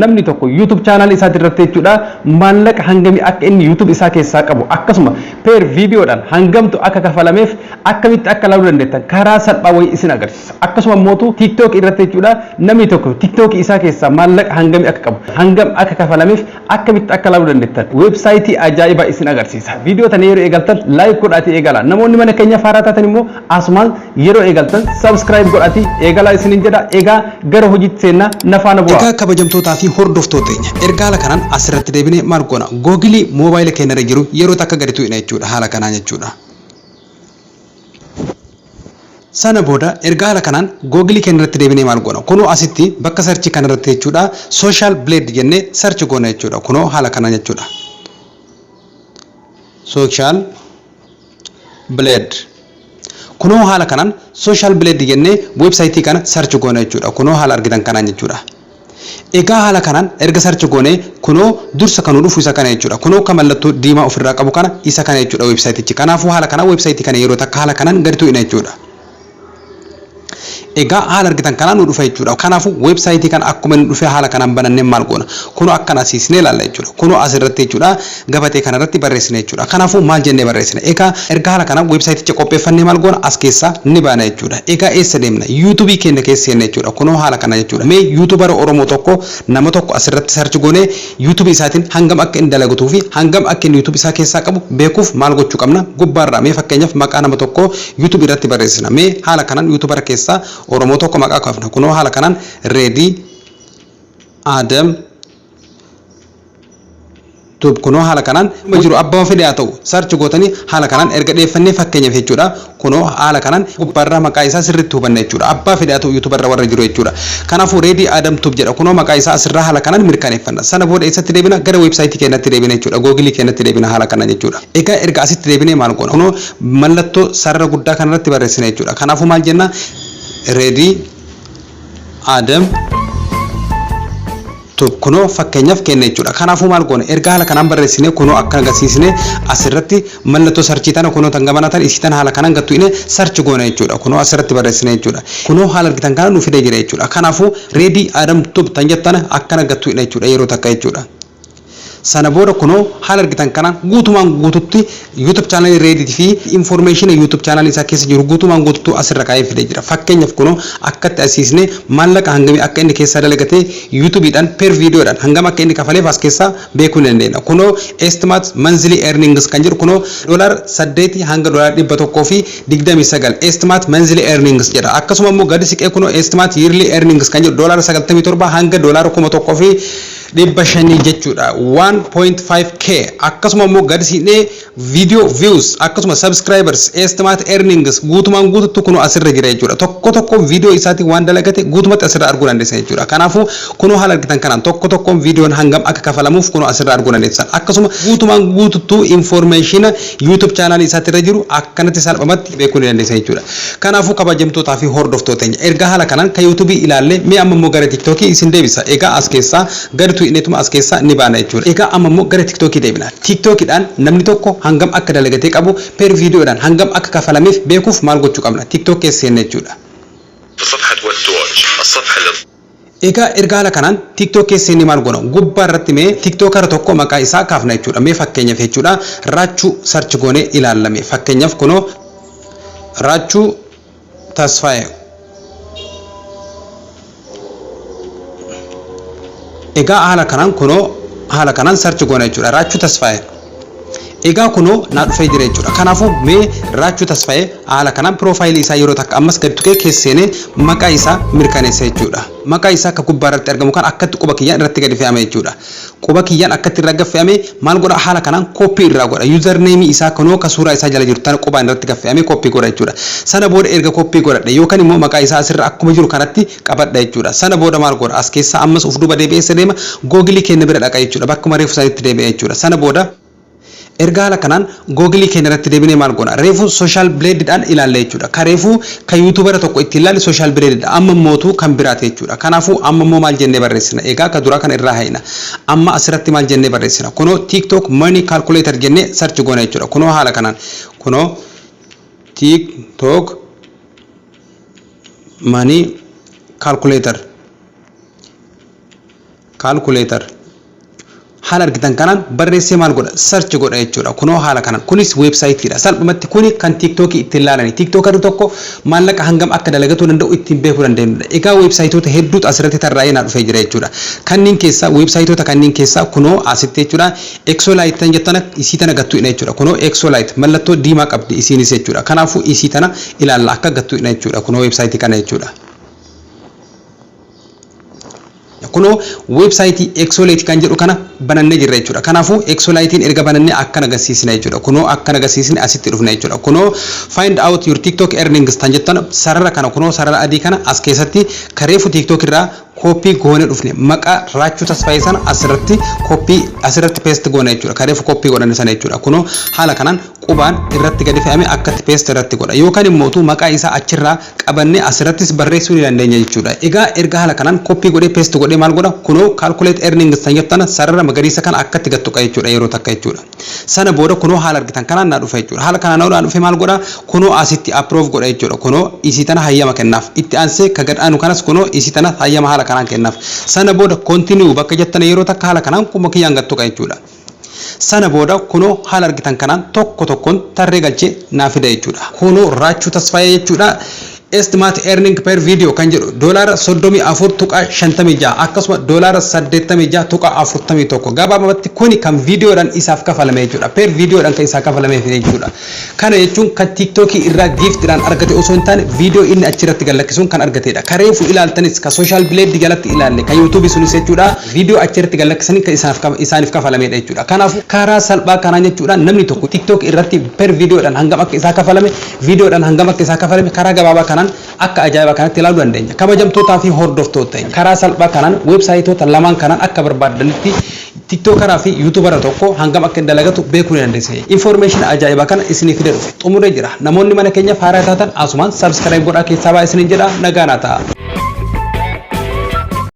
Namni tokko YouTube channel isaati irratti jechuudha maallaqa hangamii akka inni YouTube isaa keessaa qabu, akkasuma per viidiyoodhaan hangamtu akka kafalameef akkamitti akka ilaaluu dandeettan karaa salphaa wayii isin agarsiisa. Akkasuma mootu TikTok irratti jechuudha namni tokko TikTok isaa keessaa maallaqa hangamii akka qabu, hangam akka kafalameef akkamitti akka ilaaluu dandeettan weebsaayitii ajaa'ibaa isin agarsiisa. Viidiyoo tana yeroo eegaltan like godhaatii eegala. Namoonni mana keenya faaraa taatan immoo asumaan yeroo eegaltan subscribe godhaatii eegalaa isinin jedha. Egaa gara hojiitti seennaa, na faana bu'aa. Egaa kabajamtootaa fi hordoftoota teenya, erga haala kanaan asirratti deebinee maal goona? Googilii moobaayila keenya irra jiru yeroo takka gadi tuqna jechuudha, haala kanaan jechuudha. Sana booda erga haala kanaan googilii keenya irratti deebinee maal goona? Kunoo asitti bakka search kana irratti jechuudha Social Blade jennee search goona jechuudha. Kunoo haala kanaan jechuudha. Social Blade. Kunoo haala kanaan Social Blade jennee weebsaayitii kana search goona jechuudha. Kunoo haala argitan kanaan jechuudha. Egaa haala kanaan erga search goonee kunoo dursa kan nu dhufu isa kana jechuudha. Kunoo kan mallattoo diimaa ofirraa qabu kana, isa kana jechuudha weebsaayitichi. Kanaafuu haala kanaan weebsaayitii kana yeroo takka haala kanaan gadi tuqna jechuudha. Egaa haala argitan kanaan nu dhufa jechuudha. Kanaafuu weebsaayitii kana akkuma inni dhufe haala kanaan banannee maal goona? Kunoo akkana asiisnee ilaalla jechuudha. Kunoo asirratti jechuudha gabatee kanarratti barreessina jechuudha. Kanaafuu maal jennee barreessina? Egaa erga haala kanaan weebsaayiticha qopheeffannee maal goona? As keessaa ni baana jechuudha. Egaa eessa deemna? Yuutuubii keenya keessa seenna jechuudha. Kunoo haala kana jechuudha. Mee yuutuubara Oromoo tokko, nama tokko asirratti search goonee yuutuubii isaatiin hangam akka inni dalagatuu fi hangam akka inni yuutuubii isaa keessaa qabu beekuuf maal gochuu qabna? Gubbaarraa mee fakkeenyaaf maqaa nama tokkoo yuutuubii irratti barreessina. Mee haala kanaan yuutuubara keessaa Oromoo tokko maqaa kaafna. Kunoo haala kanaan Reedii Adam Tube, kunoo haala kanaan jiru, abbaa fedhe haa ta'u search gootanii haala kanaan erga dhiyeeffannee, fakkeenyaaf jechuudha, kunoo haala kanaan gubbaarraa maqaa isaa sirriitti hubanna jechuudha. Abbaa fedhe haa ta'u, yuutuubarra warra jiru jechuudha. Kanaafuu Reedii Adam Tube jedha, kunoo maqaa isaa asirraa haala kanaan mirkaneeffanna. Sana booda eessatti deebina? Gara weebsaayitii keenyatti deebina jechuudha, googilii keenyatti deebina haala kanaan jechuudha. Egaa erga asitti deebinee maal goona? Kunoo mallattoo sarara guddaa kanarratti barreessina jechuudha. Kanaafuu maal jenna? Reedii Adam Tube kunoo fakkeenyaaf kenna jechuudha. Kanaafuu maal goona? Erga haala kanaan barreessine, kunoo akka agarsiisne asirratti mallattoo search tana, kunoo tan gamana tan isii tan haala kanaan gattu ine search goona jechuudha. Kunoo asirratti barreessine jechuudha. Kunoo haala argitan kana nu fidee jira jechuudha. Kanaafuu Reedii Adam Tube tan jettana akkana gattu ine jechuudha yeroo takka jechuudha. Sana booda kunoo haala argitan kanaan guutumaan guututti YouTube channel Reddit fi information YouTube channel isaa keessa jiru guutumaan guututti asirra kaa'ee fidee jira. Fakkeenyaaf kunoo akkatti asiisnee maallaqa hangamii akka inni keessaa dalagatee, YouTubeidhaan per videodhaan hangam akka inni kafaleef as keessaa beekuu ni dandeenya. Kunoo estimate monthly earnings kan jedhu kunoo $8 hanga $129 estimate monthly earnings jedha. Akkasuma immoo gadi siqee kunoo estimate yearly earnings kan jedhu $97 hanga $1500 jechuudha, 1.5K. Akkasuma immoo gadi siqnee video views, akkasuma subscribers, estimate earnings guutumaan guututti kunoo asirra jira jechuudha. Tokko tokko video isaatiin waan dalagate guutumatti asirra arguu dandeessan jechuudha. Kanaafuu kunoo haala argitan kanaan tokko tokkoon viidiyoon hangam akka kafalamuuf kunoo asirra arguu dandeessan. Akkasuma guutumaan guututtuu information YouTube channel isaatti irra jiru akkanatti salphumatti beekuu ni dandeessan jechuudha. Kanaafuu kabajamtootaa fi hordoftoota keenya, erga haala kanaan kan YouTube ilaalle, mee amma immoo gara TikTokii isin deebisa. Egaa as keessaa gadi tuqneetuma as keessaa ni baana jechuudha. Egaa amma immoo gara TikTokii deebina. TikTokiidhaan namni tokko hangam akka dalagatee qabu, per viidiyoodhaan hangam akka kafalameef beekuuf maal gochuu qabna? TikTok keessa seenna jechuudha. صفحة What to Watch، الصفحة اللي Egaa erga haala kanaan TikTok keessa seennee maal goona? Gubbaa irratti mee TikTokara tokko maqaa isaa kaafna jechuudha. Mee fakkeenyaaf jechuudha Raachuu search goonee ilaallame. Fakkeenyaaf kunoo Raachuu Tasfaayee. Egaa haala kanaan kunoo haala kanaan search goona jechuudha. Raachuu Tasfaayee. Egaa kunoo naa dhufee jira jechuudha. Kanaafuu mee Raachuu Tasfaayee haala kanaan piroofaayilii isaa yeroo takka ammas gadi tuqee keessa seenee maqaa isaa mirkaneessa jechuudha. Maqaa isaa akka gubbaa irratti argamu kan akkatti quba kiyyaan irratti gadi fe'ame jechuudha. Quba kiyyaan akkatti irra gad fe'ame maal godha? Haala kanaan kooppii irraa godha. Username isaa kunoo ka suuraa isaa jala jiru tana qubaan irratti gad fe'ame kooppii godha jechuudha. Sana booda erga kooppii godhadhe yookaan immoo maqaa isaa asirra akkuma jiru kanatti qabadha jechuudha. Sana booda maal godha? As keessaa ammas uf duuba deebi'ee eessa deema? Googilii keenya bira dhaqa jechuudha. Bakkuma reefu sanitti deebi'a jechuudha. Sana booda erga haala kanaan googilii keenya irratti deebinee maal goona? Reefu Social Bladeidhaan ilaalla jechuudha. Ka reefu ka yuutuubara tokko ittiin ilaalle Social Bladeidha. Amma mootu kan biraati jechuudha. Kanaafuu amma immoo maal jennee barreessina? Egaa ka duraa kana irraa hayna. Amma asirratti maal jennee barreessina? Kunoo TikTok money calculator jennee search goona jechuudha. Kunoo haala kanaan. Kunoo TikTok money calculator. Calculator haala argitan kanaan barreessee maal godha? Search godha jechuudha. Kunoo haala kanaan kunis weebsaayitiidha. Salphumatti kuni kan TikTokii ittiin ilaalani. TikTokerri tokko maallaqa hangam akka dalagatuu danda'u ittiin beekuu dandeenyudha. Egaa weebsaayitoota hedduutu asirratti tarraa'ee naa dhufee jira jechuudha. Kanneen keessaa, weebsaayitoota kanneen keessaa, kunoo asitti jechuudha, Exolite tan jettana isii tana gattuudha jechuudha. Kunoo Exolite mallattoo diimaa qabdi isiinis jechuudha. Kanaafuu isii tana ilaalla, akka gattuudha jechuudha. Kunoo weebsaayitii kana jechuudha. Kunoo weebsaayitii Exolite kan jedhu kana banannee jirra jechuudha. Kanaafuu Exolitiin erga banannee akkana agarsiisna jechuudha. Kunoo akkana agarsiisne asitti dhufna jechuudha. Kunoo "Find out your TikTok earnings" tan jettan sarara kana, kunoo sarara adii kana as keessatti kareefu TikTok irraa copy goone dhufne, maqaa Raachuu Tasfaayee sana asirratti copy, asirratti paste goone jechuudha. Kareefu copy godhanne sana jechuudha. Kunoo haala kanaan qubaan irratti gadi fe'ame akkatti paste irratti godha. Yookaan immoo maqaa isaa achirraa qabannee asirrattis barreessuu ni dandeenya jechuudha. Egaa erga haala kanaan copy godhee paste godhee maal godha? Kunoo "Calculate earnings" tan jettan sarara magariisa kana akkatti gattuqa jechuudha yeroo takka jechuudha. Sana booda kunoo haala argitan kanaan naa dhufa jechuudha. Haala kanaan naa dhufe maal godha? Kunoo asitti approve godha jechuudha. Kunoo isii tana hayyama kennaaf. Itti aansee ka gad aanu kanas kunoo isii tana hayyama haala kanaan kennaaf. Sana booda "Continue" bakka jettan yeroo takka haala kanaan kuma kiyyaan gattuqa jechuudha. Sana booda kunoo haala argitan kanaan tokko tokkoon tarree galchee naa fida jechuudha. Kunoo Raachuu Tasfaayee jechuudha. Estimate earning per video kan jedhu $34.56, akkasuma $86.41. Gabaabumatti kuni kan viidiyoodhaan isaaf kafalame jechuudha. Per viidiyoodhaan kan isaa kafalame jechuudha. Kana jechuun kan TikTokii irraa giftiidhaan argate osoo hin taane, viidiyoo inni achirratti gallakkisuun kan argatedha. Kareefu ilaaltanis kan Social Blade jalatti ilaalle, kan YouTubeii sunis jechuudha, viidiyoo achirratti gallakkisanii kan isaaniif kafalamedha jechuudha. Kanaafuu karaa salphaa kanaan jechuudha, namni tokko TikTok irratti per viidiyoodhaan hangam akka isaa kafalame, viidiyoodhaan hangam akka isaa kafalame karaa gabaabaa kanaan akka ajaa'ibaa kanatti ilaaluu dandeenya. Kabajamtootaa fi hordoftoota, karaa salphaa kanaan weebsaayitoota lamaan kanaan akka barbaadanitti TikTokeraa fi YouTubera tokko hangam akka dalagatu beekuu ni dandeessa. Information ajaa'ibaa kana isinii fide dhufe xumuree jira. Namoonni mana keenya faaraa taatan asumaan subscribe godhaa keessaa baa isiniin jedha. Nagaa naa ta'a.